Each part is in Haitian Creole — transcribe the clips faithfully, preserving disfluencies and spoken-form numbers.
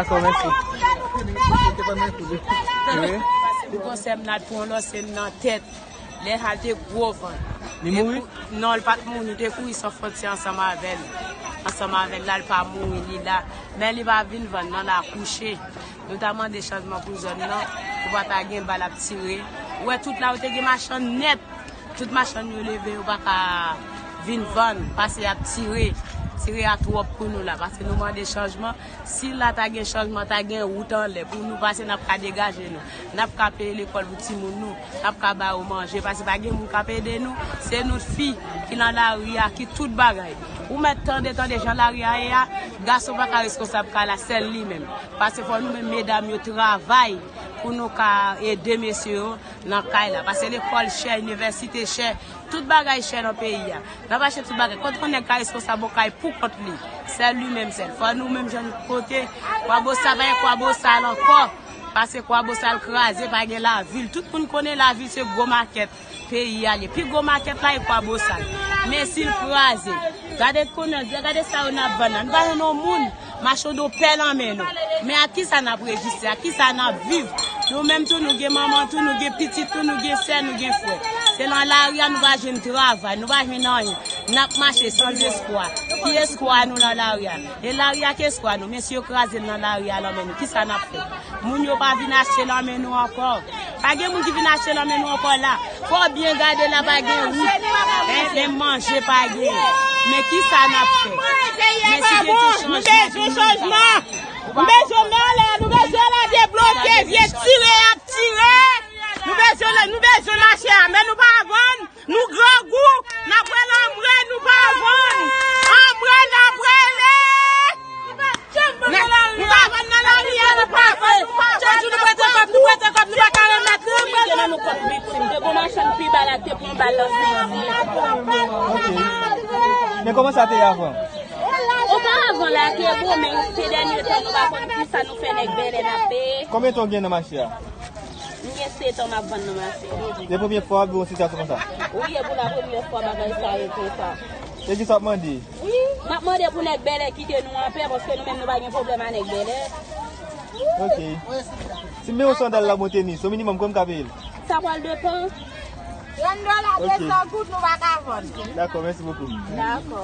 Dakò, mèsi. Wi. Pase pou konsè m la, l pran lòse m nan tèt. Lè sa l te gwo vant. Li mouri? Non, li pa t mouri, li te kouri sou fwontyè ansanm avè l. Ansanm avè l la, li pa mouri, li la. Men li pa vin vann, non, l akouche. Nou ta mande chanjman pou zòn nan, pou pa ta gen bal ap tire. Ou wè tout la, ou te gen machann nèt. Tout machann yo leve, yo pa ka vin vann, pase y ap tire. Tire a twòp pou nou la, pase nou mande chanjman. Si la ta gen chanjman, ta gen wout anlè pou nou pase, n ap ka degaje nou. N ap ka peye lekòl pou timoun nou, n ap ka ba yo manje, pase pa gen moun k ap ede nou. Se nou fi ki nan lari a, ki tout bagay. Ou mèt tande, tande jan lari a ye a, gason pa ka reskonsab kay la, sèl li menm. Pase fò nou menm medam yo travay pou nou ka ede mesye yo nan kay la. Pase lekòl chè, inivèsite chè, tout bagay chè nan peyi a. N ap achte tout bagay. Kòman yon nèg ka reskonsab yon kay pou kont li? Sèl li menm sèl. Fò nou menm jan nou pote. Kwabosal pa gen Kwabosal ankò. Pase Kwabosal kraze, pa gen lavil. Tout moun konnen lavil se gwo makèt peyi a ye. Pi gwo makèt la e Kwabosal. Men si l kraze, gade konnen, gade sa yo n ap vann la. Nou pa jwenn yon moun. Machando pè nan men nou. Men ak kisa n ap reziste? Ak kisa n ap viv? Nou menm tou, nou gen manman tou, nou gen pitit tou, nou gen sè, nou gen frè. Se nan lari a nou pa jwenn travay, nou pa jwenn anyen. N ap mache san espwa. Ki espwa nou nan lari a? E lari a ki espwa nou? Men si yo kraze l nan lari a nan men nou, kisa n ap fè? Moun yo pa vin achte nan men nou ankò. Pa gen moun ki vin achte nan men nou ankò la. Fò w byen gade la, pa gen wout. Hein, menm manje pa gen. Men kisa n ap fè? Men si gen ti chanjman pou nou ta. Nou bezwen chanjman. Nou bezwen mè la, nou bezwen la debloke, vye tire y ap tire. Nou bezwen, nou bezwen mache a, men nou pa vann. Nou grangou, n ap rele anmwe, nou pa vann. Anmwe, n ap rele. Nou pa vann nan lari a, nou pa vann, nou pa vann. Chak jou nou prete kòb, nou prete kòb, nou pa ka remèt li. Ki te nan nou kòb viktim. Te gon machann pi ba la, te pran bal nan fizye. Men kòman sa te ye avan? Oparavan la, te bon, men se dènye tan, nou pa konn kisa nou fè nèg bèlè n ap peye. Konbyen tan w gen nan mache a? M gen sèt an m ap vann nan mache. Se premye fwa w ap viv yon sitiyasyon konsa? Wi, e pou la premyè fwa bagay sa yo konsa. E kisa w ap mande? M ap mande pou nèg bèlè kite nou anpè, paske nou menm nou pa gen pwoblèm a nèg bèlè. Ok. Si m bezwen yon sandal la, bon tenis, o minimòm, konbyen m ka peye l? Sa pral depann. Trant dola, de san goud, nou pa ka vann. Dakò, mèsi bokou. Dakò.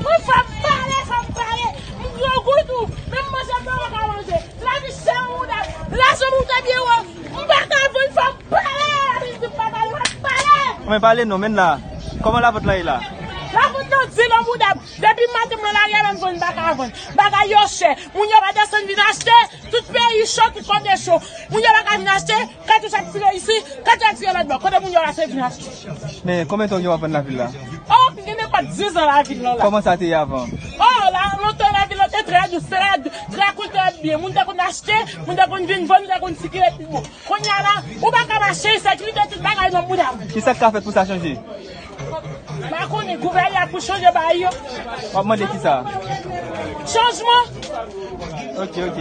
Wi, fò m pale, fò m pale. M gwo gout ou, menm manje m pa ka manje. Lavi chè an mouda, lajan moute byen wo. M pa ka vann, fò m pale. Lavi di m pa pale, fò m pale. Men pale non, men la. Kòman lavant lan ye la? Lavant lan di nan mouda m. Depi maten m nan lari a, menm vann m pa ka vann. Bagay yo chè. Moun yo pa desann vin achte. Tout peyi cho, tout kote cho. Moun yo pa ka vin achte. Katouch ap tire isi, katouch ap tire lòt bò. Kote moun yo rase vin achte? Men konbyen tan w gen w ap vann lavil la? Oh, m gen nenpòt diz an lavil lan la. Kòman sa te ye avan? Oh, la, lontan lavil lan te trè dous, trè, trè koul, trè byen. Moun te konn achte, moun te konn vin vann, nou te konn sikile pi bon. Kounye a la, ou pa ka mache, ensekirite, tout bagay nan mouda m. Kisa k ka fèt pou sa chanje? M pa konnen, gouvènman pou chanje bagay yo. W ap mande kisa? Chanjman. Ok, ok.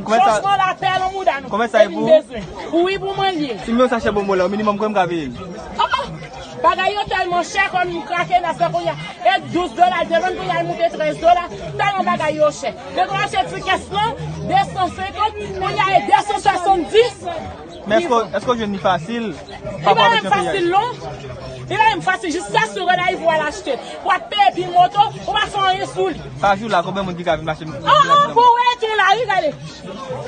Chanjman, lapè nan mouda nou. Kòman sa ye pou ou? Wi, pou mwen l ye. Si m yon sachè bonbon la, o minimòm konbyen m ka peye l? Oh, oh. Bagay yo tèlman chè, kòm m krake nan sa kounye a. E douz dola, devan kounye a, l moute trèz dola. Tèlman bagay yo chè. Depi w achte ti kès lan, de san senkant, kounye a e de san swasanndis. Men èske, èske w jwenn li fasil? Li pa menm fasil non. Li pa menm fasil, jis sa sou Gonayiv ou al achte. W ap peye pi moto, ou pa fè anyen sou li. Pa jou la, konbyen moun ki ka vin mache? An, an, pou wè tou lari, gade.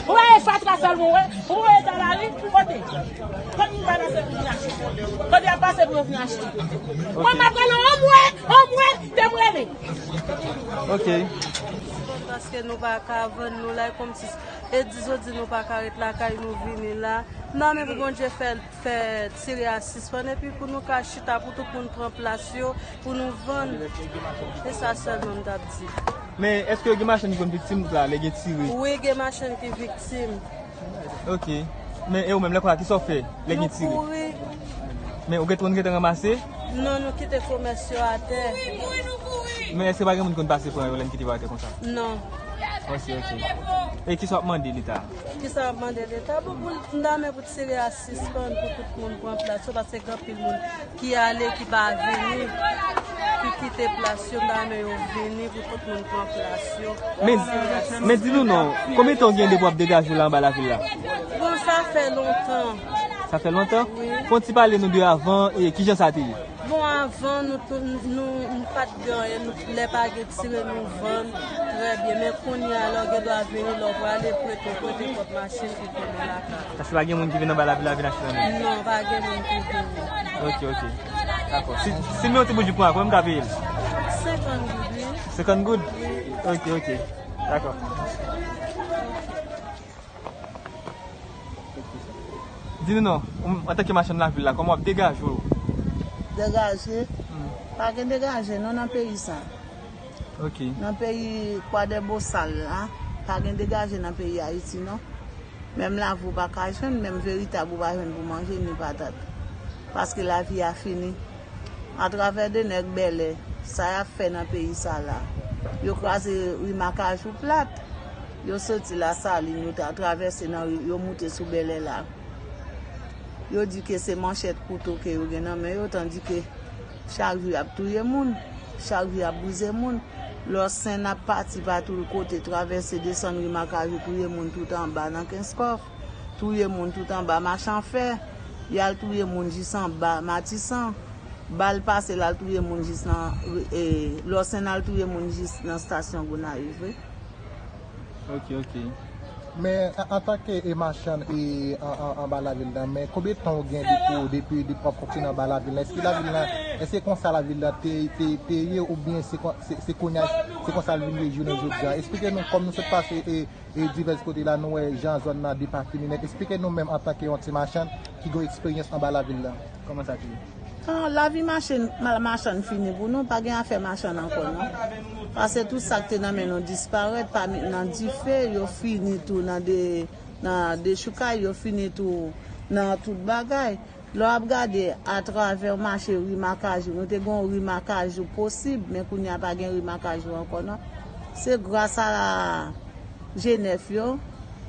Ou wè e fatra sèlman, wè. Ou wè ta lari, kote? Kote moun pa pase pou vin achte? Kote y ap pase pou yo vin achte? Mwen m ap rele anmwe, anmwe, te m rele. Ok. Paske nou pa ka vann, nou la, e kòmsi, e di jodi nou pa ka ret lakay nou vini la. Nan men pou Bondye fè, fè tire a sispann, epi pou nou ka chita, pou tout moun pran plas yo, pou nou vann. E sa sèlman m t ap di. Men, èske gen machann ki konn viktim la, lè gen tire? Wi, gen machann ki viktim. Ok. Men, e ou menm, lè konsa, kisa w fè lè gen tire? Nou kouri. Men, ou gentan, ou gentan ranmase? Non, nou kite komès yo atè. Men, èske pa gen moun ki konn pase pran yo lè n kite yo atè konsa? Non. Ok, ok. E kisa w ap mande Leta? Kisa w ap mande Leta? Pou, pou l nan men pou tire a sispann, pou tout moun pran plas yo, paske gen anpil moun ki ale, ki pa vini. ki kite plas yo, m ta renmen yo vini pou tout moun pran plas yo. Men, men di nou non, konbyen tan w gen depi w ap degaje w la anba lavil la? Bon, sa fè lontan. Sa fè lontan? Wi. Fè yon ti pale nou de avan e kijan sa te ye? Bon, avan, nou, tou- nou, nou pa t gen anyen, nou, lè pa gen tire, nou vann trè byen. Men kounye a, lè w gen dwa vini, lè w prale, prete, prete kòb machin ki konnen lakay. Paske pa gen moun ki vin anba lavil la vin achte nan men. Non, pa gen moun ki vini. Ok, ok. Dakò. Si, si m yon ti boujik pran, konbyen m ka peye l? Senkant goud, wi. Senkant goud? Ok, ok. Dakò. Di nou non, ou, antanke machann lavil la, kòman w ap degaje w? Degaje? Pa gen degaje non nan peyi sa. Ok. Nan peyi Kwadèbosal la, pa gen degaje nan peyi Ayiti non. Menm lavi w pa ka jwenn, menm veritab ou pa jwenn pou manje ni patat. Paske lavi a fini. Atravè de nèg bèlè, sa y ap fè nan peyi sa la? Yo kraze ri Makajou plat. Yo soti Lasalin, yo ta travèse nan ri, yo moute sou bèlè la. Yo di ke se manchèt kouto ke yo gen nan men yo, tandike chak jou y ap touye moun, chak jou y ap brize moun. Lòsen ap pati pa tout kote, travèse desann ri Makajou, touye moun tout anba nan Kenskòf, touye moun tout anba Machanfè, y al touye moun jis anba Matisan. Bal pase l al touye moun jis nan, e, Lòsen al touye moun jis nan estasyon Gonayiv, wi. Ok, ok. Men an- antanke e machann e an- an- anba lavil la, men konbyen tan w gen depi w- depi depi w ap fonksyone anba lavil la? Èske lavil la, èske konsa lavil la te te te ye oubyen se kon- se se kounye a se konsa l vin ye jounen jodi a? Eksplike nou kòm nou sot pase e e divès kote la nou wè jan zòn nan depafini nèt. Eksplike nou menm antanke yon ti machann ki gen eksperyans anba lavil la. Kòman sa te ye? Ah, lavi machann, ma- machann fini pou nou, pa gen afè machann ankò non. Paske tout sa k te nan men nou disparèt, pa met nan dife, yo fini tou nan de nan dechoukay, yo fini tou nan tout bagay. Lè w ap gade atravè mache ri Makajou, nou te gen yon ri Makajou posib, men kounye a pa gen ri Makajou ankò non. Se gras a Jenèf yo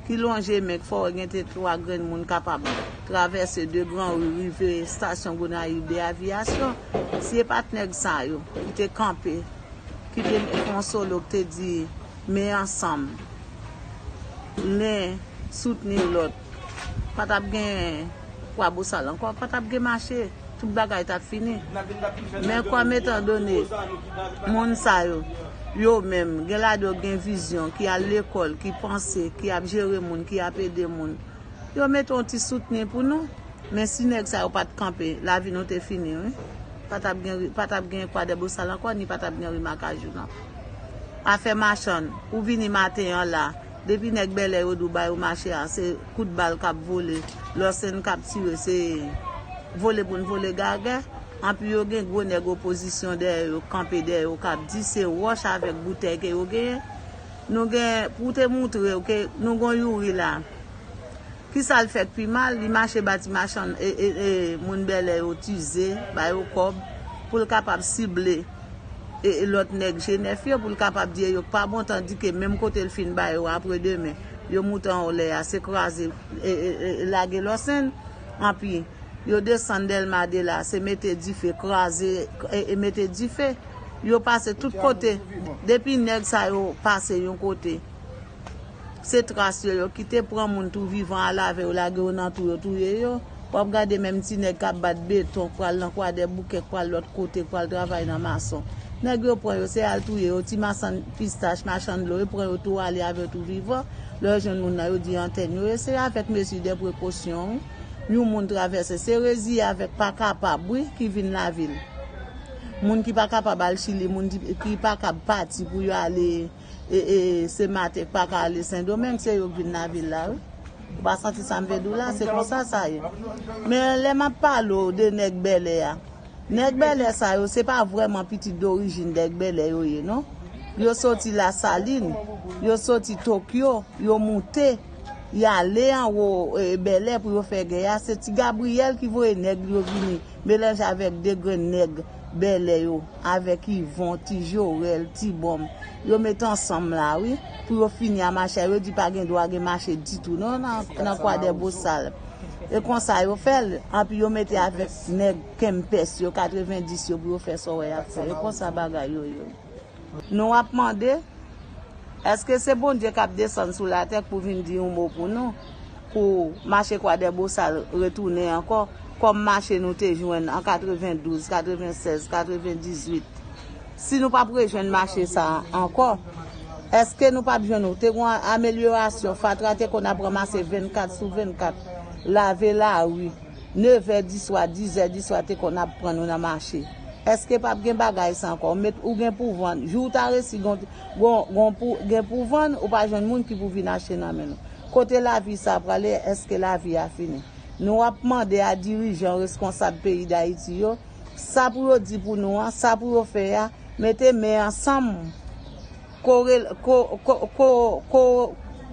ki lonje men k fè w gen te twa grenn moun kapab travèse de gran ri rive estasyon Gonayiv de Aviyasyon. Si e pa t nèg sa yo ki te kanpe, ki te fè yon solo k te di men ansanm, len soutni lòt, pa t ap gen Kwabosal ankò, pa t ap gen mache, tout bagay t ap fini. Men kòm etandone moun sa yo, yo menm, gen ladan yo gen vizyon, ki al lekòl, ki panse, ki ap jere moun, ki ap ede moun, yo mete yon ti soutni pou nou. Men si nèg sa yo pa t kanpe, lavi nou te fini, wi. Pa t ap gen, pa t ap gen Kwadèbosal ankò, ni pa t ap gen ri Makajou non. Afè machann, ou vini maten an la, depi nèg bèlè yo di w ba yo mache a, se kout bal k ap vole, lòsèn k ap tire, se vole pou n vole gagè. Anpi yo gen gwo nèg opozisyon dèyè yo, kanpe dèyè yo, k ap di se wòch avèk boutèy ke yo genyen. Nou gen, pou te moutre w ke nou gen yon youri la. Kisa l fè k pi mal? Li mache ba ti machann, e, e, e, moun bèlè yo tize, ba yo kòb, pou l kapab sible e, e, lòt nèg Jenèf yo, pou l kapab di e yo k pa bon, tandike menm kote l fin ba yo, apre demen, yo moute anlè a, se kraze, e, e, e, lage lòsèn. Anpi, yo desann Dèlma de la, se mete dife, kraze, e, e, mete dife. Yo pase tout kote. Depi nèg sa yo pase yon kote, se tras yo yo kite, pran moun tou vivan, ale avè yo, lage yo nan twou, yo touye yo. W ap gade menm ti nèg k ap bat beton, k pral nan Kwadèboukè, k pral lòt kote, k pral travay nan mason. Nèg yo pran yo, se al touye yo, ti machann pistach, machann dlo, yo pran yo tou ale avè yo tou vivan. Lè yo jwenn moun nan, yo di antèn yo ye. Se avèk mezi de prekosyon, wi. Yon moun travèse, se reziye avèk pa kapab, wi, ki vin lavil. Moun ki pa kapab al Chili, moun ki, ki pa kab pati pou yo ale e, e, se maten k pa ka ale Sendomeng, se yo k vin lavil la, wi. Ou pa santi sa m vle di w la, se konsa sa ye. Men lè m ap pale w de nèg bèlè a, nèg bèlè sa yo, se pa vrèman pitit dorijin nèg bèlè yo ye, non. Yo soti Lasalin, yo soti Tokyo, yo moute, y ale anwo, e, bèlè pou yo fè gè a. Se Ti Gabriyèl ki voye nèg yo vini melanje avèk de grenn nèg bèlè yo, avèk Ivon, Ti Jorèl, Ti Bonm. Yo met ansanm la, wi, pou yo fini a mache a. Yo di pa gen dwa gen mache ditou, non, nan, nan Kwadèbosal. E konsa yo fè l, anpi yo mete avèk nèg kenpès yo, katrevendis yo, pou yo fè sa w wè y ap fè. E konsa bagay yo ye. Nou ap mande, èske se Bondye k ap desann sou latè k pou vin di yon mo pou nou, pou mache Kwadèbosal retounen ankò, kòm mache nou te jwenn an katrevendouz, katrevensèz, katrevendizuit? Si nou p ap rejwenn mache sa a ankò, èske nou p ap jwenn ou? Te gen yon amelyorasyon, fatra te konn ap ranmase vennkat sou vennkat, lave lari, nevè di swa, dizè di swa te konn ap pran nou nan mache. Èske p ap gen bagay sa ankò? Ou met, ou gen pou vann, jou w ta resi gon, gon, gon pou, gen pou vann, ou pa jwenn moun ki pou vin achte nan men nou. Kote lavi sa a prale? Èske lavi a fini? Nou ap mande a dirijan, reskonsab peyi Dayiti yo, sa pou yo di pou nou an, sa pou yo fè a, mete men ansanm, kore, ko, ko, ko, ko,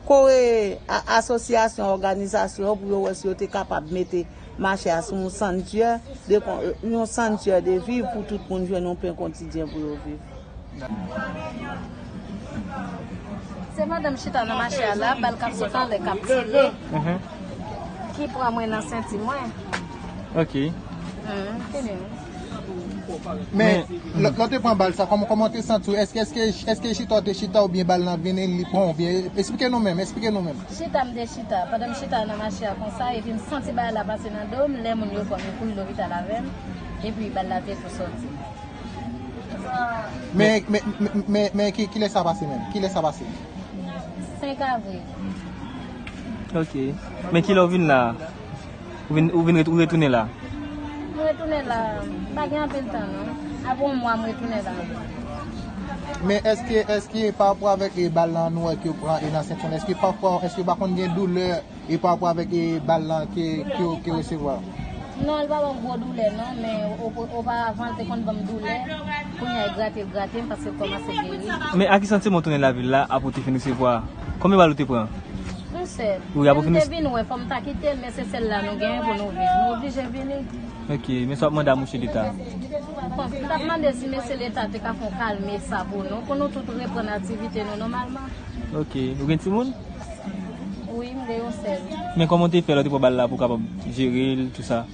kore a, asosyasyon, òganizasyon yo pou yo wè si yo te kapab mete mache a sou yon santyè de kon, yon santyè de viv pou tout moun jwenn yon pen kontidyen pou yo viv. Se pandan m chita nan mache a la, bal k ap sot anlè, k ap tire, ki pran mwen nan senti mwen. Ok. Mm, fini. Men, lè, lè w te pran bal sa, kòman, kòman w te santi w? Èske, èske, èske chita w te chita oubyen bal lan vini, li pran w, oubyen, eksplike nou menm, eksplike nou menm. Chita m te chita. Pandan m chita nan mache a konsa, epi m santi bagay la pase nan do m, lè moun yo pran m, yo kouri lopital avè m, epi bal la te tou sòti. Men, men, men, men, men ki, kilè sa pase menm? Kilè sa pase? Senk avril. Ok. Men kilè w vin la? Ou vin, ou vin ret-, ou retounen la? M retounen la. Pa gen anpil tan, non. Apre yon mwa, m retounen la. Men èske, èske pa rapò avèk, e, bal lan nou wè ke w pran, e, nan senti w, èske pafwa, èske w pa konn gen doulè e pa rapò avèk, e, bal lan ke, ke, ke w resevwa? Non, li pa ban m gwo doulè, non, men o-, o-, oparavan, li te konn ban m doulè. Kounye a, li grate, li grate m paske l kòmanse geri. Men a ki santiman w tounen lavil la apre w te fin resevwa? Konbyen bal ou te pran? Yon sèl. Wi, apre w fin resevwa. M te vin wè, fò m ta kite l, men se sèl la nou genyen pou nou viv. Nou oblije vini. Ok, men sa w ap mande a mouche Leta? Bon, m t ap mande si mesye Leta te ka fè yon kalme sa pou nou, pou nou tout reprann aktivite nou nòmalman. Ok, ou gen timoun? Wi, m gen yon sèl. Men kòman w te fè lè w te pran bal la pou w kapab jere l, tou sa?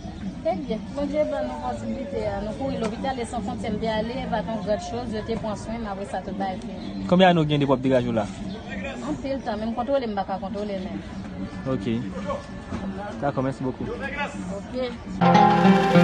Ebyen, Bondye ban nou posiblite a. Nou kouri lopital, e San Fwontyè m te ale, e pa t yon gran choz, yo te pran swen m, apre sa tout bagay fini. Konbyen ane w gen depi w ap degaje w la? Anpil tan, men m kontwole, m pa ka kontwole menm. Ok. Dakò, mèsi bokou. Ok.